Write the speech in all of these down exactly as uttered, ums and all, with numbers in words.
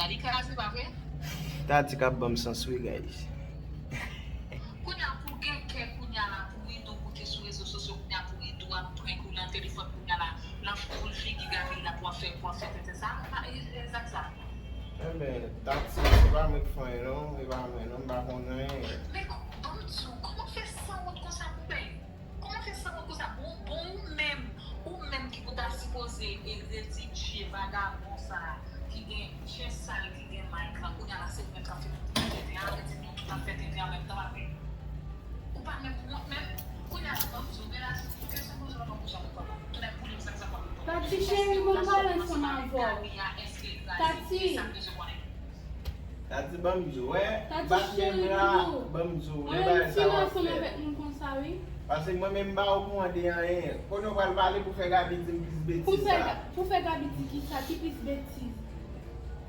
Li kraze, pa vre? Tati k ap ban m sans wi, guys. Kounye a pou gen kè kounye a la pou Ridou moute sou rezo sosyo kounye a pou Ridou ap prank ou nan telefòn kounye a la, l ap boule figi Gaby la pou ap fè, pou ap fè tenten sa. E, e, Zak sa. Enben, Tati, se pa mwen ki fè anyen non, e pa mwen non, m pa konn anyen. Men ban m di w, kòman w fè sanwont konsa pou bèy? Kòman w fè sanwont konsa? Bon, bon, ou menm, ou menm ki pou ta sipoze e redi tchye vagabon sa a, ki gen tchye sal, ki gen Mike la, kounye a la se ou menm k ap fè tenten an, arete nou tout ap fè tenten an menm tan, pa vre? Ou pa menm wont menm? Kounye a la ban m di w, relasyon, kesyon poze w la, ban m bouch avèk papa. Tounen boule m sa k sa papa. Tati cheri, ban m pale ansanm avè w. Tati. Tati, ban m di w, wè, bat menm la, ban m di w, lè bagay sa w ap fè. Paske mwen menm m pa okouran de anyen. Kounye w pral pale pou fè Gaby di m plis betiz sa. Pou fè Gaby di kisa? Ki plis betiz?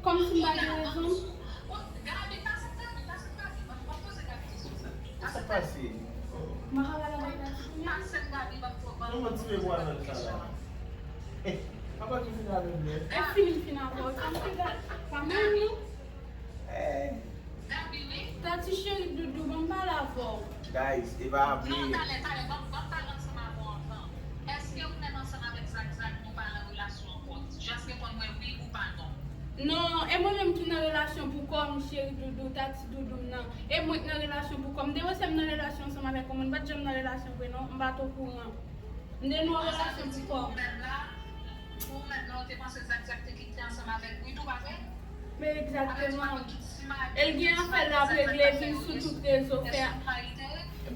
Kòmsi m pa gen rezon? Sa k pase? Mwen ka pale avèk Tati kounye a? Non, mwen tire pwazòn sa la. Papa ki fin avè m, men. Epi m fin avè w, sa m te gade. Pa menm, non? Eh. Tati cheri doudou, ban m pale avè w. Guys, e pa vre. Non, talè, talè, ban m, ban m pale ansanm avè w anvan. Èske ou menm ansanm avèk Zak Zak, nou pa nan relasyon ankò? Just reponn mwen wi ou pa non. Non, e mwen menm ki nan relasyon pou kò m, cheri doudou, Tati doudou m nan. E mwen k nan relasyon pou kò m. M te panse m nan relasyon ansanm avèk yon moun, m pa t janm nan relasyon vre non, m pa t okouran. M te nan relasyon pou kò m. Ou menm la, ou menm la, ou te panse Zak Zak te kite ansanm avèk Ridou, pa vre? Men egzakteman. E l gen afè l ap regle, vin sou tout rezo, fè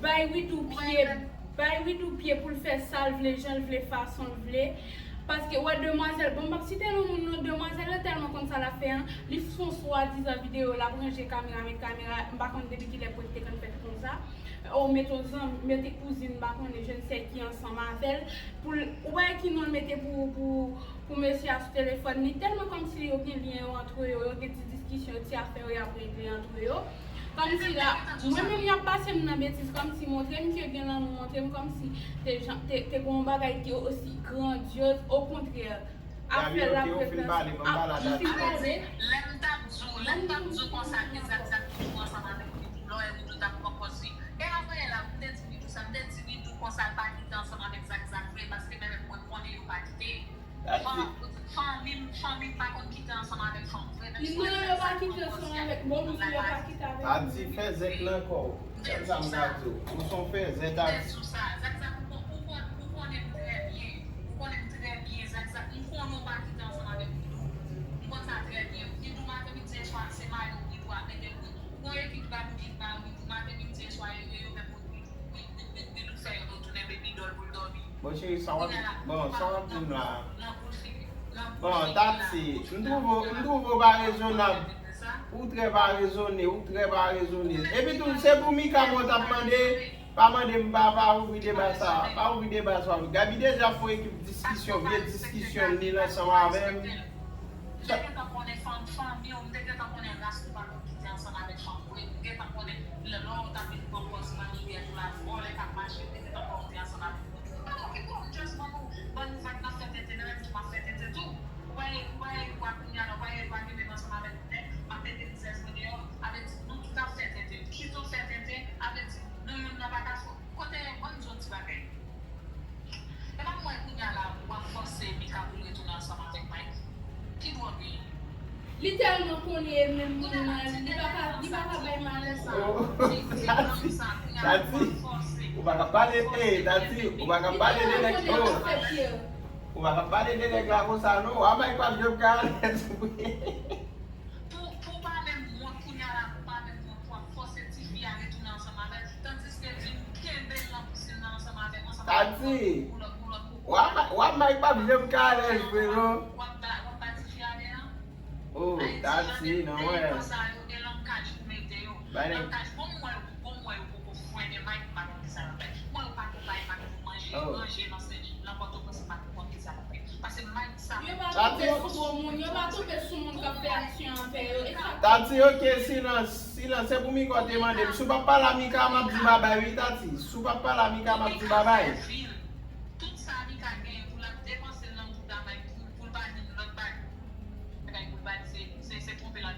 bay Ridou pye, bay Ridou pye pou l fè sa l vle, jan l vle, fason l vle. Paske, wè, demwazèl, bon, m p ap site non moun non, demwazèl la tèlman konn sa l ap fè an, li fè yon swadizan videyo, l ap ranje kamera, met kamera, m pa konn depi kilè prank te konn fèt konsa. Ou mete yon zanmi, mete kouzin, m pa konnen, je ne sais qui ansanm avè l. Pou l, ou wè ki non l mete pou, pou, pou mesye a sou telefòn li. Tèlman kòmsi yo gen lyen yo antre yo, yo gen ti diskisyon, ti afè yo y ap regle antre yo. Kòmsi la, mwen menm y ap pase m nan betiz, kòmsi montre m ke gen lanmou, montre m kòmsi te jan, te, te gen yon bagay ki osi grandyoz, okontrè. Ap fè laprezans, ap, li fin pale. Lè m t ap di w, lè m t ap di w konsa ke Zak Zak toujou ansanm avèk Ridou, lè w wè Ridou t ap pran pòz li. E avan yè la, m te di Ridou sa, m te di Ridou konsa l pa kite ansanm avèk Zak Zak vre, paske menm mwen konnen yo pa kite. Fanmi m, fanmi m pa konn kite ansanm avèk fanm vre, menm si w wè Zak Zak pran pòz li avèk Ridou la, pa kite. Tati fè zèk nan kò w. Sèl sa m ka di w. Ou se yon fèzè, Tati. Ou konnen m trè byen. Ou konnen m trè byen, Zak Zak. M konnen w pa kite ansanm avèk Ridou. M konn sa trè byen. Ridou maten, midi e swa, se mayo Ridou ap mete pou Ridou. Ou gon ekip baboulik ba Ridou maten, midi e swa, yo, yo, yo menm pou Ridou. Ridou fè yo tounen baby doll pou l dòmi. Bon, cheri, sa w ap, bon, sa w ap di m la. Bon, Tati, m twouve, m twouve w pa rezonab. Ou trè pa rezone, ou trè pa rezone. Epi tou, se pou Mika mwen t ap mande, pa mande m pa, pa ouvri deba sa, pa ouvri deba sa. Gaby deja fè yon ekip diskisyon, vye diskisyon li l ansanm avè m. M te gentan konnen fanm, fanmi w, m te gentan konnen ras ou pa konn kite ansanm avèk fanm vre. M gentan konnen lè, lè w t ap vin pran pòz manmyè tou la, vòlè k ap mache, m te gentan konnen w te ansanm avèk Ridou. M pa nan okenn pwoblèm, just ban nou, ban nou vag, n ap fè tenten, mwen menm tou m ap fè tenten tou. Ou pa, ou pa, ou pa kounye a la, ou pa, ou pa gen menm ansanm avèk mwen, m ap mete rizèz mwen deyò, avèdi nou tout ap fè tenten. Kite w fè tenten, avèdi nou youn nan pa ka fè. Kote, ban m di w yon ti bagay. E pa mwen kounye a la w ap fòse Mika pou l retounen ansanm avèk Mike. Ki dwa w genyen? Li tèlman konnen e menm moun nan, li pa ka, li pa ka bay malè sa. Tati, ou pa ka pale, eh, Tati, ou pa ka pale de nèg, oh. Ou pa ka pale de nèg la konsa, non. Wa Mike pa janm ka alèz vre. Pou, pou pa menm wont kounye a la, pou pa menm wont, w ap fòse tifi a retounen ansanm avè l, tandiske vin kenbe l nan pousin nan ansanm avè l, ansanm avè l, pou lòt, pou lòt, pou lòt, pou lòt. Wa Mike pa janm ka alèz vre, non. W ap ba, w ap ba tifi a de an. Oh, Tati, non, wè. Konsa yo gen langaj pou mete yo. Langaj, bon, m wè, bon, m wè yo poko frennen Mike, m pa konn kisa l ap fè. M wè yo pa tou bay Mike pou manje, manje nan Sen, nan Pòtoprens, m pa tou konn kisa l ap fè. Paske Mike sa. Yo pa tonbe sou bon moun, yo pa tonbe sou moun k ap fè aksyon anvè yo. E sa. Tati, ok, silans, silans. Se pou Mika w te mande m. Si w p ap pale a Mika, m ap di babay, wi, Tati. Si w p ap pale a Mika, m ap di babay. Tout sa Mika genyen pou l ap depanse l nan bouda Mike pou, pou l pa di lòt bagay pou l pa di se, se, se twonpe l ap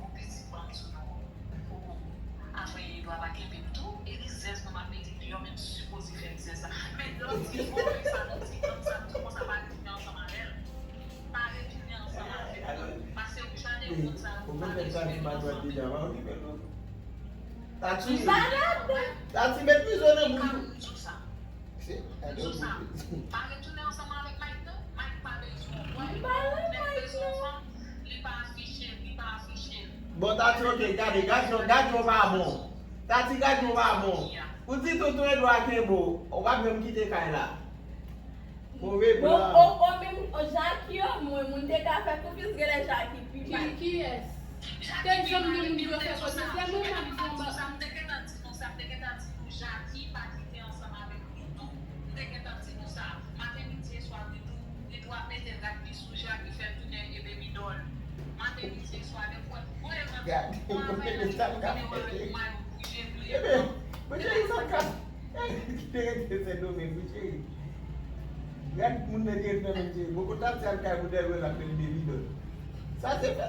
Bon, pitit, ban m sou non. Apre, Edwa pa kenbe m tou, e rizèz mwen m ap mete deyò, men m sipoze fè rizèz la. Men lè w di vòlè sa, lè w di gang sa, m di konsa pa retounen ansanm avè l. Pa retounen ansanm avè l. Pase ou chanje moun sa yo. Ou konn fè sa ki pa dwat deja, pa okipe l non. Tati, Tati, met mizò nan bouch ou. Se, gade yon bouch. Pa retounen ansanm avèk Mike non. Mike pa bezwen w. Mike bezwen w fanm, li pa afiche, li pa afiche. Bon, Tati, ok, gade, gad jan, gad jan w pa bon. Tati, gad jan w pa bon. Ou di tonton Edwa kenbe w, ou pa menm kite kay la. Move blan. O, o, o, menm, o, Jackie, o, mwen, moun te ka fè konfyans, genlè Jackie pi mal. Kiyès? Te janm gen moun pou yo fè konfyans. Lè mwen m ap di anba. Sa m te gentan di nou, sa m te gentan di nou, Jackie pa kite ansanm avèk Doudou. M te gentan di nou sa. Maten, midi e swa, Doudou, Doudou ap mete rad li sou Jackie, fè l tounen e baby doll. Maten, midi e swa, depi w wè l nan videyo avèk mayo bouje ble blan. Ebyen, mwen te sa ka. Kite rete Sendomeng wi cheri. Gad moun nan gen nan men cheri. Bon, konn Tati al kay modèl wè l ap rele baby doll. Sa se fè.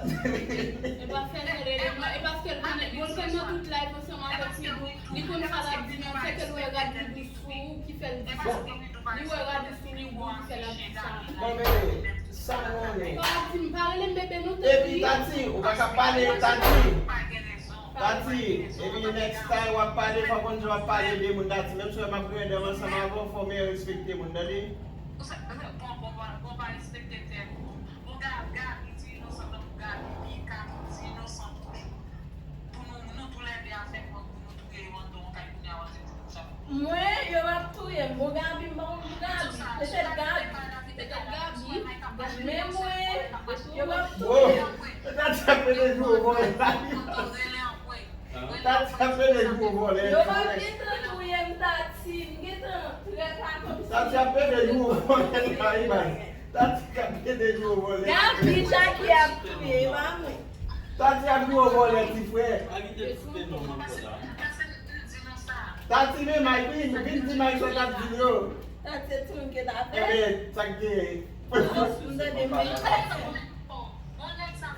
E pa fè l rele non. E paske l konnen, bon, l konn nan tout live ansanm avèk Doudou. Li konn sa l ap di men se ke l wè rad Doudou sou ou ki fè l di sa. Li wè rad ou sou Doudou ki fè l ap di sa. Bon, bebe, sa mwen. Pa di m, pa rele m bebe non, tanpri. Epi Tati, ou pa ka pale, Tati. Tati, epi next time w ap pale, fò w konn jan w ap pale de moun, Tati. Menm si w wè m ap griyen dan m ansanm avè w, fò w respekte moun, tande? Ou sa, bon, bon, bon, bon, pa respekte tèt ou. Bon, Ga-, Gaby di inosan tankou Gaby, Mika tou di inosan pou, pou nou, nou toulède a fè kòb pou nou touye yo anndan yon kay kounye a w ap di pou nou sa. Mwen, yo p ap touye m. Bon, Gaby, m pa konn pou Gaby. Petèt Gaby. Petèt Gaby. Men mwen, yo p ap touye m. Tati ap pede jou vòlè la. Tati ap pede jou vòlè. Yo p ap gentan touye m, Tati. M gentan trè pa kòmsi. Tati ap pede jou vòlè la, wi, baz. Tati ap pede jou vòlè. Gaby, Jackie ap touye, e pa mwen. Tati ap jou vòlè, ti frè. Pa kite foute non, non, non. Tati, men Mike, vin, vin di Mike sa w t ap di l yo. Tati, se timoun ke ta fè. Ebyen, sa k genyen? M tande men.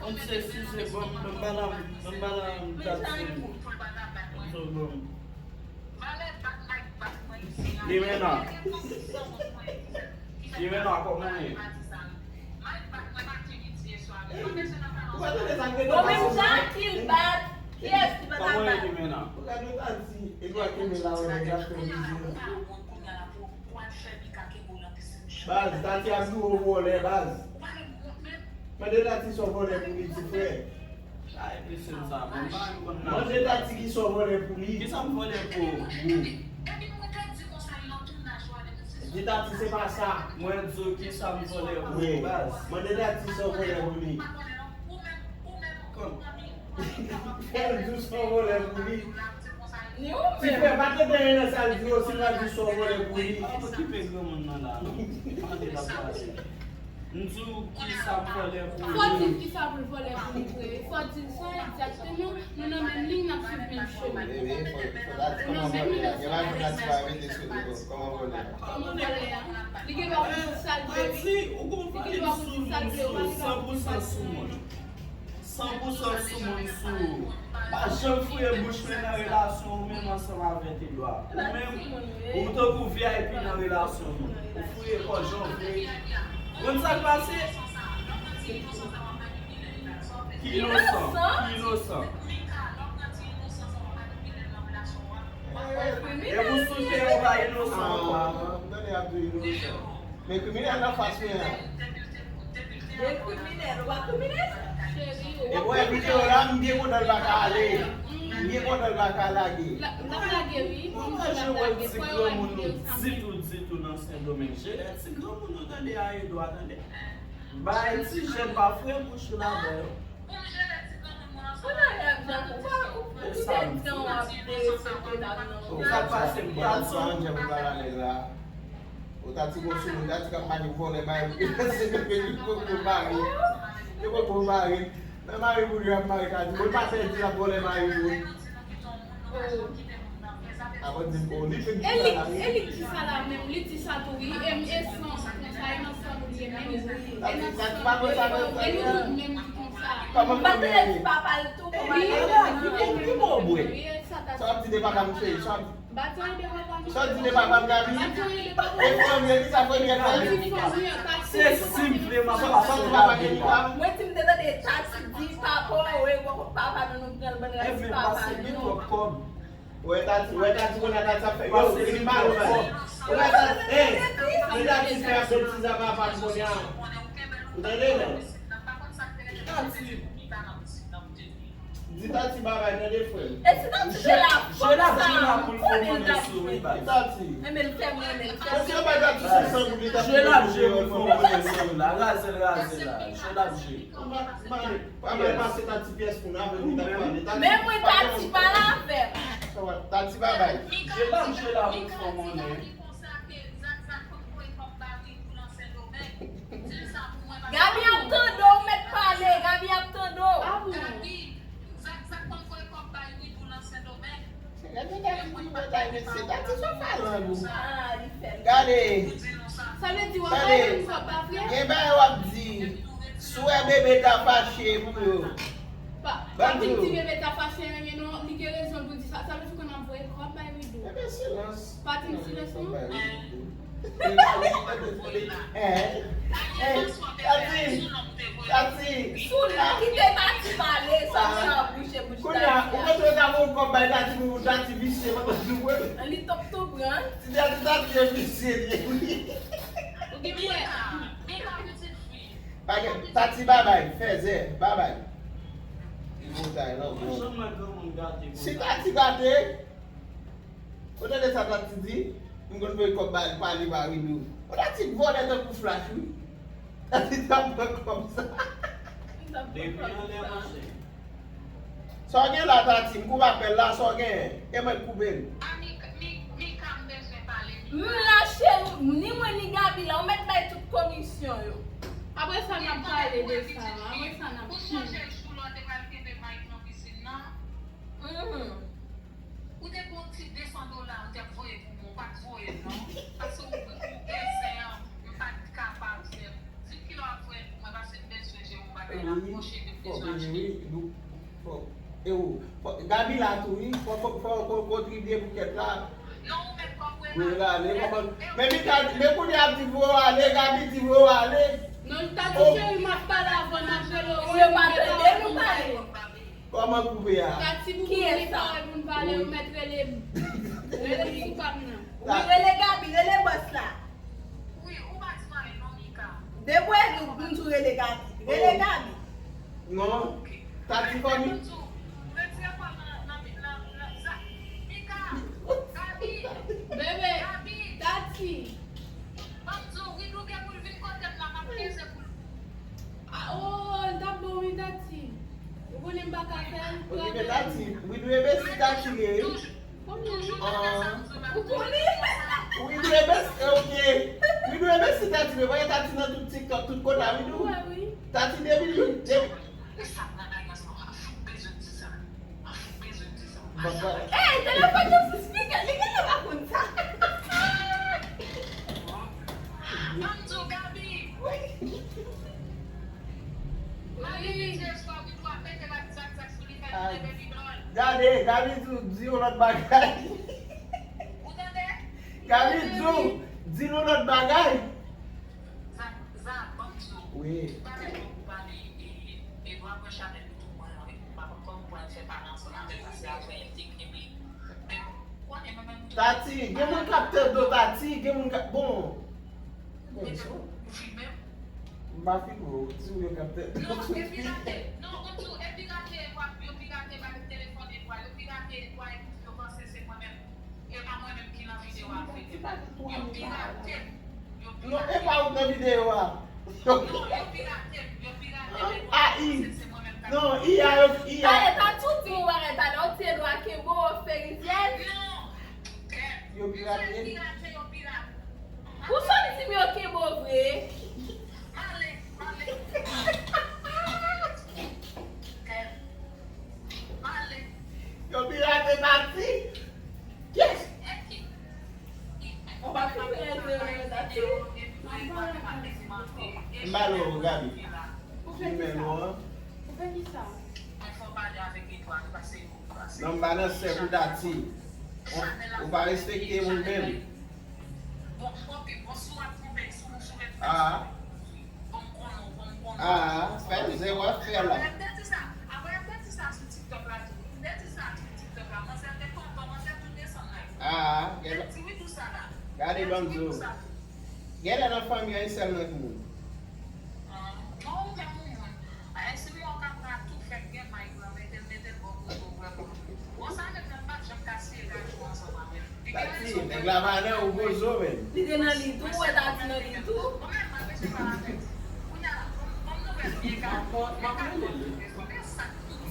Konn se si se bon, ban m bala, ban m bala, Tati. Konn se bon. Li men nan. Li men nan, kòk mwen ye. Ou pa tande sa k rele Tati? Bon, menm Jackie l bat. Kòman w ye, Kimena? Ou gade, ou ta di, e dwa Kimena wè nèg la fè vizyon. Baz, Tati ap di w vòlè, baz. Mande Tati sa w vòlè pou li, ti frè. Ay, mesye, m sa, bon, m pa menm konn nan. Mande Tati ki sa w vòlè pou li. Ki sa m vòlè pou ou? Di Tati se pa sa. Mwen di w ki sa m vòlè pou ou, baz. Mande Tati sa w vòlè pou li. Kòm? Fè l di w sa w vòlè pou li. Ti frè, pa tande anyen nan sa l di yo, si l pa di w sa w vòlè pou li. Pa okipe granmoun nan la, non. Mande l ap pale. M di w ki sa m vòlè pou li. Fò di l ki sa pou l vòlè pou li vre. Fò di l sa egzakteman. Nou nan menm liy, n ap swiv menm chemen. Wi, wi, fò, fò ta di kòman vòlè a. Gen bagay fò ta di pa rete sou li, bon, kòman vòlè a? Kòman vòlè a? Li gen dwa pou di sa l vle, wi. Li gen dwa pou di sa l vle, ou pa gen dwa pou di sa l vle. San pou san sou moun. San pou san sou moun sou ou. Pa janm fouye bouch mwen nan relasyon ou menm ansanm avèk Edouard. Ou menm, ou tankou V I P nan relasyon moun. Ou fouye kò w jan w vle. Konn sa k pase? Ki inosan, ki inosan. E pou sou tè ou pa inosan ankò. Men kriminèl nan fas mwen an. E kriminèl, ou pa kriminèl? Cheri, ou... E mwen videyo la, m byen kontan l pa ka ale. M byen kontan l pa ka lage. L ap lage, wi. Mwen pa janm wè ti granmoun nou ditou, ditou nan Sendomeng. Jelè ti granmoun nou tande a Edouard, tande. Bay ti jèn pa fouye bouch ou ladan yo. Ou nan rèv, Jack, ou pa, ou, ou kite dan w ap dezespere la nan... Ou ka pase m gason. Ou ta ti gon sou moun, ta ti k ap mare vòlè mari pou li. Se pepe li poko mare. Li poko mare. Men mari pou li ap mare ka di, bon, pa pèdi l ap vòlè mari pou li. Avan di m, oh, li fin di sa la, wi. E li, e li ki sa la menm, li di sa tou, wi. E, e san konsa, e nan san nou li ye menm. E nan san nou li ye, e nou tout menm ki konsa. Kòman fanmi an ye? Ki bon bwè? Sa w ap di de papa m, cheri? Sa w ap di de papa m, Gaby? E fanmi an, ki sa fanmi an fè? Se si m vle, m ap pase la de papa. Mwen di m te tande Tati di papa w, e papa nou, nou pral ban rès papa nou. Wè Tati, wè Tati, kounye a Tati ap fè, yo, se li pa yo, baz. Wè Tati, hey, li Tati fè ap betiz a papa m kounye a. Ou tande, non? Tati. Di Tati babay, tande, frè m. E si Tati te la, fò sa, konnen l t ap fè. Tati. Enben, l fè mwen, men l fè mwen. Tati, yo bay Tati senk san goud, li t ap... Je l ap je pou l fè yon konnen sou la. Raze l, raze la. Je l ap je. Ou pa, pa, pa, pa pase Tati pyès pou n avè li t ap pale. Tati, men mwen Tati pale avè m. Tati babay. Je l ap je la pou l fè yon konnen. Gaby ap tande w, ou mèt pale, Gaby ap tande w. Ah bon? Gade, Tati, sa w fè lang ou. Ah, li fè l. Gade. Sa vle di w ap bay moun kòb, pa vre? Gen bagay w ap di. Si w wè bebe ta fache pou yo. Pa, pa vin di bebe ta fache, men non, li gen rezon pou di sa. Sa vle di w konn ap voye kòb bay Widoo. Ebyen, silans. Pa di m silans, non. Kòb bay Widoo. Eh, eh, Tati, Tati. Sou li, kite Tati pale, sa se nan bouche, bouche Tati a. Kounye a, ou kontre ta voye kòb bay Tati pou Tati visye, mwen pa di w. Li t ap tou pran. Ti Tati, Tati, Tati, visye li ye, wi. Ou gen mwen. Pa gen, Tati, babay, fèzè, babay. Li montay lan, bro. Si Tati gate, ou tande sa Tati di? M konn voye kòb ba, pa li ba Widoo. Ou Tati vòlè tankou Flash, wi. Tati t ap pran kòb sa. Depi anlè, monchè. Sa w gen la, Tati? M koupe apèl la, sa w gen? E mwen k koupe l. A, Mika, Mi-, Mika, m bezwen pale, Mika. M la, cheri, ni mwen ni Gaby la, ou mèt bay tout komisyon yo. Apre sa, n ap pale de sa. Apre sa, n ap... Ou sonje jou lè w te pral kenbe Mike nan pisin nan? Mhm. Ou te gon ti de san dola, ou te ap voye pou mwen, ou pa t voye l, non. Paske ou, ou gen zen an, m pa t kapab, sè m. Di kilè w ap voye l pou mwen, paske m bezwen jere yon bagay la, m pwoche, m bezwen achte. Wi, nou, fò, e ou, fò, Gaby la tou, wi, fò, fò, fò, fò kontribye pou kèt la. Non, ou mèt pa voye l ale, kòman, men Mika, men kounye a ap di voye w ale, Gaby di voye w ale. Non, Tati cheri, m ap pale avan, m ap rele w. Yo pa tande nou pale. Kòman koupe a? Tati pou moun li pale, moun pale, ou mèt rele m. Rele m sou pa m nan. Wi, rele Gaby, rele bòs la. Wi, ou pa di m anyen non, Mika. Depi w di m tou rele Gaby. Rele Gaby. Non. Tati fanmi. Retire kò nan, nan, nan, nan, sa. Mika, Gaby, bebe, Gaby. Tati. Ban m di w, Widou gen pou l vin kote m la, m ap peze pou l. Ah, oh, l t ap bon wi, Tati. Ou konnen m pa ka fè l. Ok, men Tati, Widou e besi Tati ye. Ou konnen? Widou e besi, ok. Widou e besi Tati, men voye Tati nan tout TikTok, tout kote a, Widou. Tati depi, depi. Ey, telefòn nan sou speaker, li genlè pa konn sa. Ban m di w, Gaby. Wi. Mami di yè swa Widou ap mete l ak Zak, Zak sou li, fè l tounen baby doll. Gade, Gaby di w, di yon lòt bagay. Ou tande? Gaby di w, di nou lòt bagay. Zak, Zak, ban m di w. Wi. Talè fòk ou pale, e, Edouard pran chanèl li tou mwen, e, m pa konn kòman pou al fè pale ansanm avè l, paske apre li te kenbe. Men, konnen mwen menm tou. Tati, gen moun k ap tande w, Tati, gen moun k ap, bon. Mete pou, pou filme m. M pa filme w, di w yo k ap tande w. Non, epi rate, non, ban m di w, epi rate, yo pirate, ba yo telefòn Edouard, yo pirate Edouard, epi yo panse se mwen menm. E pa mwen menm ki nan videyo a vre. Yo pirate m. Yo pirate m. Non, e pa ou k nan videyo a. Non, yo pirate m. Yo pirate m. Ah, i. Se, se mwen menm k ap. Non, i a, yo, i a. Talè, Tati, ou di yon bagay talè, ou di Edouard kenbe w, fè rizyèz. Non. Yo pirate. Yo pirate, yo pirate. Pou sa w di m yo kenbe w vre? M ale, m ale. M ale. Yo pirate Tati. Yes. On va finir avec le Tati. M ba nou Gaby. Ou fè ki sa? Ou fè ki sa? Non, m pa nan sè pou Tati. Ou, ou pa respekte moun menm. Ah. Ah, fè zen w ap fè la. Ah, gade, gade ban m di w. Genlè nan fanmi an, e sèl mwen ki moun. Tati, nèg la pa nan ou bozo menm. Li te nan li tou, ou wè Tati nan li tou.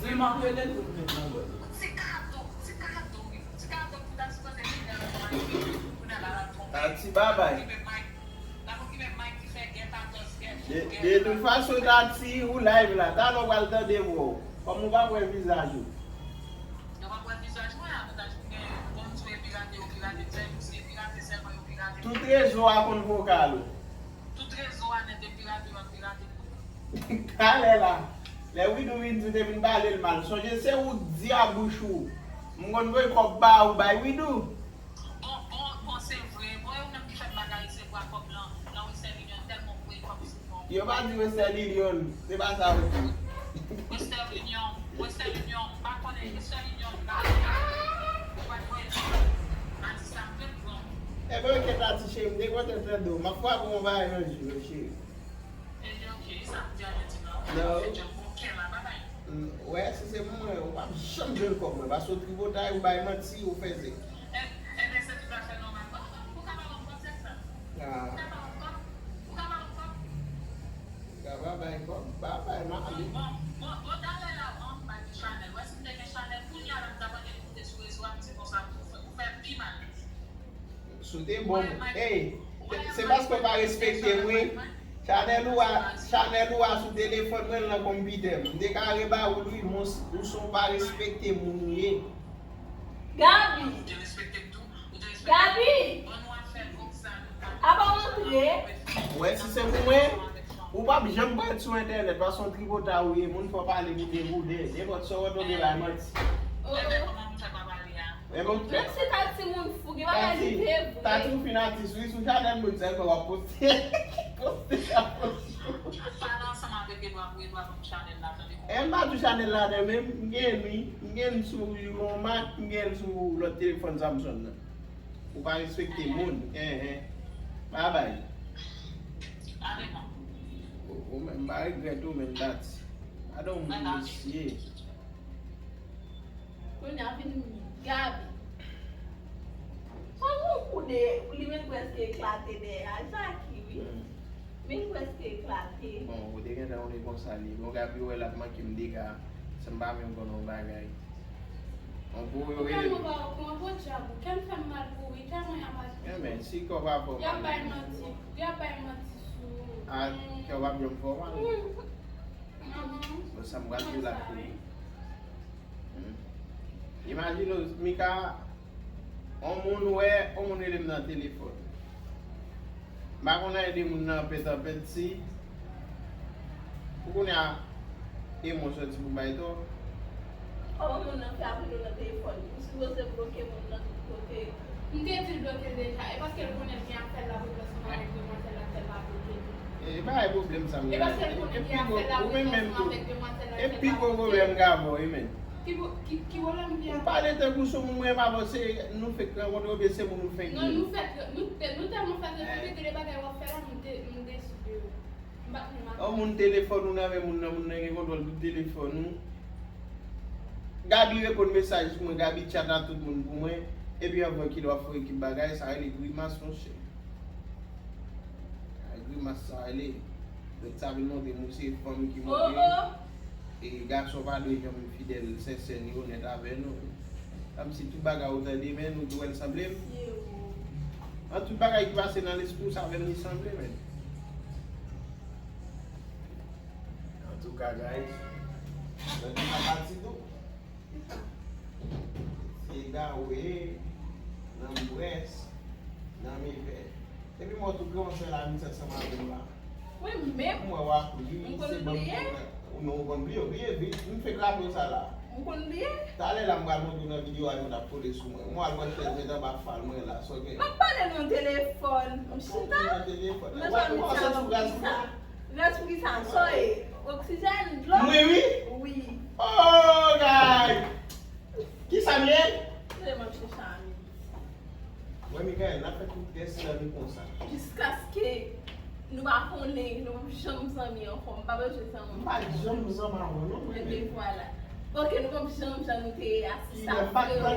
Di l m ap rele l pou l vin nan lòt. Tati babay. De, de tout fason, Tati, ou live la. Talè w pral tande vwa w. Kòm ou p ap wè vizaj ou. Yo p ap wè vizaj mwen, avantaj m gen, bon, m di w, yo pirate, yo pirate, sèl, yo pirate, sèlman yo pirate. Tout rezo a konn vokal ou. Tout rezo a nèt, yo pirate, yo ap pirate. Talè la, lè Widou vin di w te vin pale l mal, sonje se ou k di a bouch ou. M konn voye kòb ba ou bay Widou. Bon, bon, bon, se vre. Bon, e ou menm ki fè m pa ka resevwa kòb lan, lan Western Union, tèlman ou voye kòb sou mwen. Yo pa di Western Union, se pa sa yo di. Western Union, Western Union, m pa konnen Western Union, m pa konnen. Ou pa t voye kòb. Mati sa m ret pran. Enben, ok, Tati cheri, m te kontan tande w. M ap frape w yon bagay yon jou, cheri. Enben, ok, sa m di a yo di non. Non. Fè djòb bon kè la, babay. Mm, wè, si se pou mwen, ou p ap janm jwenn kòb mwen, paske w tripotay, ou bay manti, ou fè zèk. Enben, se tout afè nòmal. Ou ka ba m kòb, zèk sa. Ah. Ou ka ba m kòb. Ou ka ba m kòb. Ou ka ba bay kòb, ba bay, m ale. Bon, bon, bon, bon, talè la, an, m pa gen chanèl. Wè, si m te gen chanèl, kounye a la, m t ap annik moute sou rezo a, m di konsa, ou fè, ou fè pi mal. Si w te bon, ey, se paske w pa respekte m, wi. Chanèl ou a, chanèl ou a sou telefòn mwen, l nan konpitè m. M te ka reba ou, wi, men ou se yon pa respekte moun ou ye. Gaby! Gaby! Apa w antre? Ou wè, si se pou mwen, ou p ap janm parèt sou entènèt, paske yon tripotay ou ye, moun fè w pale pou devoude, nenpòt sa w wè tonbe bay manti. Oh, oh. Menm si Tati moun fou, gen bagay li te vre. Tati ou fin atis, wi, sou chanèl moun sèlman w ap poste. Poste sa, poste. Pale ansanm avèk Edouard pou Edouard ban m chanèl la, tande. M pa tou Chanel ladan menm, m gen li, m gen li sou Romac, m gen li sou lòt telefòn Samsung nan. Ou pa respekte moun, enhen. Babay. Ou, ou menm, m pa regrèt ou menm, Tati. Gadon moun mesye. Kounye a vin Gaby. Kòman w koude, li menm prèske eklate dèyè a, Jackie, wi. Hmm. Men l prèske eklate. Bon, ou te gentan konnen konsa li ye. Bon, Gaby wè l ap manke m dega, san m pa menm konn yon bagay. Bon, pou yo rele m. Kè m pa okouran, podyab, kè m fè m mal pou wi, kè mwen ap mal pou. Enben, si kè w pa fè w mal. Y ap bay manti, y ap bay manti sou ou. A, kè w ap janm fè w mal. Wi. Mhm. Bon, sa m pral di w la pou ou. Hmm. Imajine w, Mika, on moun wè, on moun rele m nan telefòn. M pa konn ede moun nan pèt an pèt si. Ou konnen a, e mwen sòti pou bay tò. Kòman moun nan fè ap rele w nan telefòn? Ou sipoze bloke moun nan tout kote. M te di l bloke l deja. E paske l konnen l gen afè l ap regle ansanm avèk demwazèl la, kè l pa bloke l. E pa gen pwoblèm sa m gen. E paske l konnen gen afè l ap regle ansanm avèk demwazèl la, kè l pa bloke l. E pi gwo pwoblèm m gen avè w, wi, men. Ki pwoblèm m gen avè w? Ou pale tankou sou moun mwen, pa panse nou fèk rankontre oubyen se moun ou fèk gen. Non, nou fèk, nou, nou tèlman fèk rankontre, gen de bagay w ap fè la, m de-, m desi de ou. M pa t menm ap. Yon moun telefòn ou nan men moun nan, moun nan gen kontwòl tout telefòn ou. Gaby reponn mesaj pou mwen, Gaby tchat a tout moun pou mwen, epi anvan kilè w ap fè ekip bagay, sa rele grimas, monchè. Ay, grimas sa rele. Donk sa vin montre m ou se fanm ki montre. E gason pa dwe janm fidèl, sensè ni onèt avè nou. Kòmsi tout bagay ou tande, men nou di w wè l sanble m. An tout bagay ki pase nan lespri w, sa avè m li sanble, men. Antouka, guys, nan ki sa pati tou? Se gawe, nan mwès, nan mevè. Epi mwen tou kòmanse la, misye ansanm avè m la. Mwen menm? Mwen w ap ri, m konn bliye. Ou non, ou konn bliye, ou bliye vit. M fèk raple w sa la. M konn bliye. Talè la, m pral montre w nan videyo a, yo t ap kole sou mwen. Mwen al wè chèz mwen t anba fal mwen la, sa w gen? M ap pale nan telefòn. M chita. Nan telefòn. Nan zòn misye a, w ap di sa. Lespri sa, sa w ye? Oksijèn, dlo? Mwen wi. Wi. Oh, guy! Kisa m ye? Se m ap chèche ami. Mwen, Mikael, n ap fè tout tès nan li konsa. Jiskaske nou pa konnen, nou p ap janm zanmi ankò. M pa bezwen zanmi. M pa janm zanmi avè w, non, mwen. Ebyen, vwala. Ok, nou p ap janm jan nou te ye a, si sa frewo a.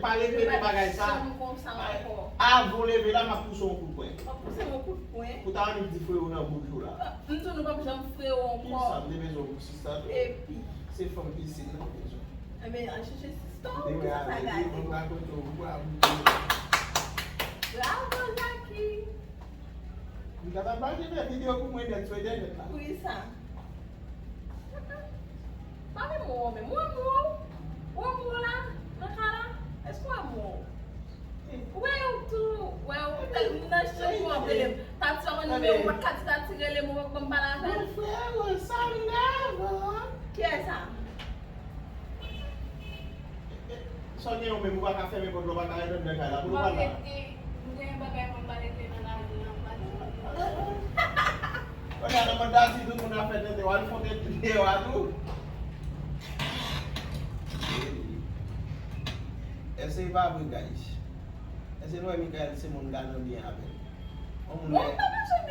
Pa repete bagay sa. Nou p ap janm konsa ankò. Avan w leve la, m ap pouse w yon kout pwen. W ap pouse m yon kout pwen? Pou ta annik di frewo nan bouch ou la. M di w nou p ap janm frewo ankò. Kisa, m te bezwen w pou sista tou. Epi? Se fanm pisin nan m bezwen. Enben, al chèche sista w, kisa sa gate? Bravo, Jackie! M ta ta pase fè videyo pou mwen nèt sou entènèt la. Poukisa? Pa menm wè w menm. Ou wè m wè w? Ou wè m wè w la? Nan ka la? Èske w wè m wè w? Ou wè w tou? Wè w tèl moun nan chan pou w ap rele m. Tati, sa konn nimewo w pa t ka di Tati rele m, ou pa ban m pale avè l. Mon frère, sa m gade. Kiyès sa? Sa w gen ou menm, ou pa ka fèmen pòt la, ou pa ka ret anndan kay la, pou nou pale la. M ap rete, m gen bagay pou m pale ke nan lari an, m pa di. Kounye a nan manda di tout moun ap fè tenten, w al fè tenten deyò a tou. Èske se pa vre, guys? Èske nou wè Mikael se moun k al nan byen avè l? On moun,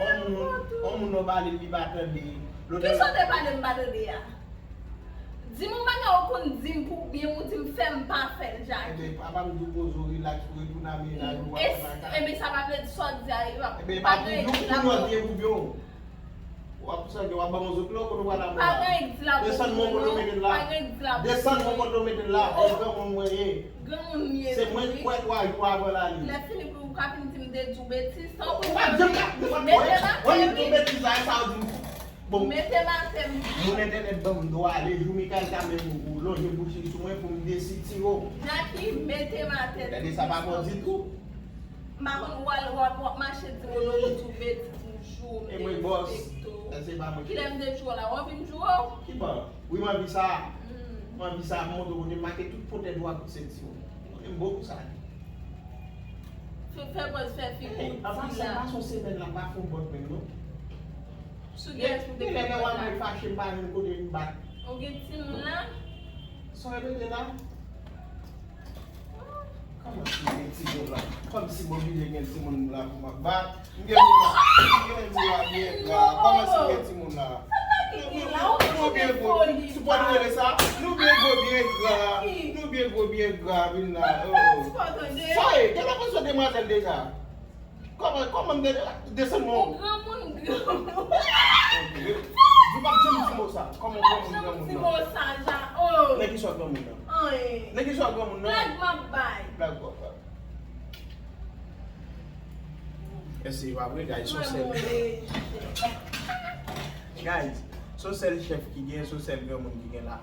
on moun, on moun nou pale li pa tande. Kisa w te pale m pa tande a? Di m yon bagay ou konn di m pou byen ou di m fè m pa fè l, Jackie. Enben, papa m di w poze w, rilaks, pou retounen a mennaj ou, w ap fè bagay. Enben, sa pa vle di sa w di a, e pa, pa gen egzanp. W ap santi w ap ban m zot lò kote w pral la. Pa gen egzanp. Desann mwen kote w mete l la. Pa gen egzanp. Desann mwen kote w mete l la. E granmoun mwen ye. Granmoun m ye. Se mwen ki wè twa jou avan l ale. Lè fini pou ou ka vin di m de di w betiz. Ou pa janm ka, ou pa janm wè, wè li di w betiz la, e sa w di m. Bon, mete m atè m. Moun entènèt ban m dwa ale, jou Mikael ta menm ou lonje bouch li sou mwen pou m desitire w. Jackie, mete m atè. Gade sa pa bon ditou. M pa konn ou al, w ap, w ap mache di moun yon tou betiz, m jou, m derespekte w. Kilè m te jou w la, w anvi m jou w? Ki bò? Wi, m anvi sa. M anvi sa, m montre w kote m make tout pontèt ou ak tout senti w. Ou konnen m bon pou sa. Fè, fè pòz, fè figi w di la. An pasan, pasan semèn la, m pa fè yon bòt menm, non. Sou gen pou te fè bòt la. Lè lè w ap mwen fache, m pa jwenn kote m bat. Ou gen timoun la? Sa w repete la? Kòman si m gen timoun la? Kòm si m oblije gen timoun la pou m ap bat? M gen moun la. M gen moun la byen gra. Kòman si m gen timoun la? Sa pa gen la, ou toujou gen foli. Si w pa rele sa, nou byen gwo, byen gra. Nou byen gwo, byen gra, vin la. Oh, oh. Sa e, genlè konn sou demwazèl deja. Kòman, kòman m gen desann non? Ou granmoun, granmoun. Ou p ap janm di mo sa. Kòman granmoun, granmoun nan? Nèg ki sòt granmoun nan? Anyen. Nèg ki sòt granmoun nan? Blag m ap bay. Blag w ap bay. Èske se pa vre, guys? Se yon sèl, guys, se yon sèl chèf ki gen, se yon sèl granmoun ki gen la.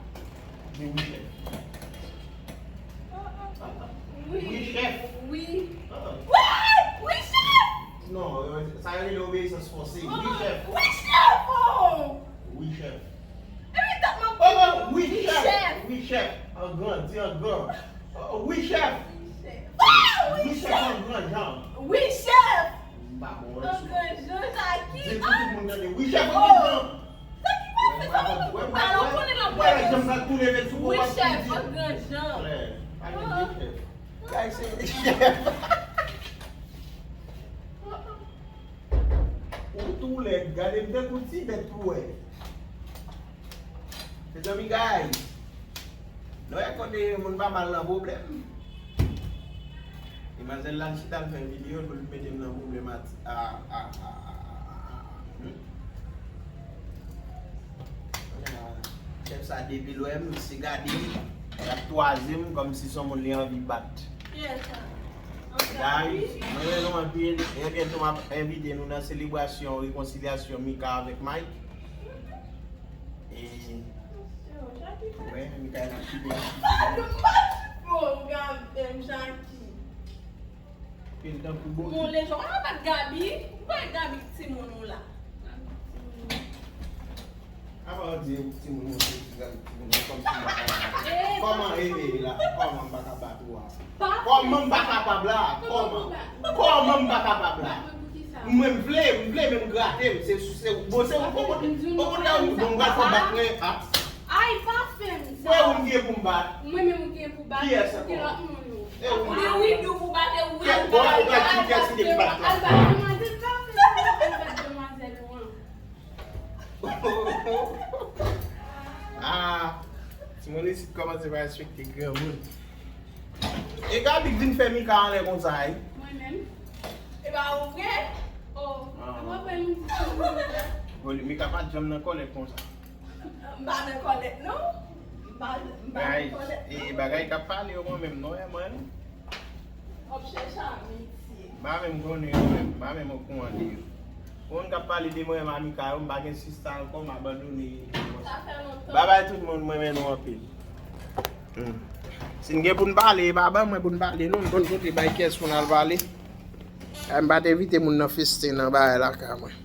Di wi, chèf. Wi, chèf. Wi. Wi, wi, chèf. Non, sa yo rele obeyisans fòse. Wi, chèf. Wi, chèf, oh. Wi, chèf. Epi tèt mwen. Oh, wi, chèf. Wi, chèf. An gran, di an gran. Oh, wi, chèf. Wi, chèf. Wi, chèf, an gran jan. Wi, chèf. M pa bon, an gran jan, sa ki? Di pou tout moun tande. Wi, chèf, an gran jan. Sa ki pase? Sa pa pou pale, ou konnen l ap pale. Wi, chèf, an gran jan. Ou tou lèd, gade m tankou ti bèt pou wè. Mezanmi, guys, lè w wè kote moun pa mal nan pwoblèm. Demwazèl la chita l fè videyo pou l mete m nan pwoblèm a, a, a, a, a, a, a, hmm? Chèf sa depi l wè m, se gade l, l ap twaze m kòmsi se yon moun li anvi bat. Kiyès sa? Guys, mwen renmen nou anpil. E byento m ap envite nou nan selebrasyon rekonsilyasyon Mika avèk Mike. E, wè, Mika n ap kite. Yo, gade m, Jackie. Pil tankou bouki. Mon lejan, ou pa bat Gaby? Ou pa Gaby timoun ou la? Apa w di timoun ou se ti Gaby timoun ou kòmsi m pa ka bat? Kòman e, e la? Kòman m pa ka bat ou a? Kòman m pa kapab la? Kòman? Kòman m pa kapab la? Mwen m vle, m vle, men m grate m. Se, se, bon, se yon, bon, bon, bon, bon, m pral fè bat mwen, a. Ay, pa fè m sa. Wè ou m gen pou m bat. Mwen menm ou gen pou bat. Kiyès ankò? Ki lòt moun yo? E ou menm. Li wi, di w pou bat, e ou wi, al bat, al bat, al bat demwazèl, pa fè sa, al bat demwazèl ou an. Ah, timoun isit kòmanse pa respekte granmoun. E Gaby k vin fè Mika anlè konsa, wi. Mwen menm? E pa ou vre? Oh, ah. Mwen pa yon moun. Bon, Mika pa t janm nan kòlèt konsa. M pa nan kòlèt, non. M pa, m pa nan kòlèt, non. Guys, e bagay k ap pale yo mwen menm, non, e mwen. W ap chèche amitye. M pa menm konnen yo menm, m pa menm okouran de yo. Moun k ap pale de mwen, Mamika yo, m pa gen sista ankò, m abandone. Sa fè lontan. Babay tout moun, mwen renmen nou anpil. Hmm. Si n gen pou n pale, e pa ban mwen pou n pale, non, m konn kote bay kès pou n al pale. Ay, m pa t envite moun nan festen nan bagay lakay mwen.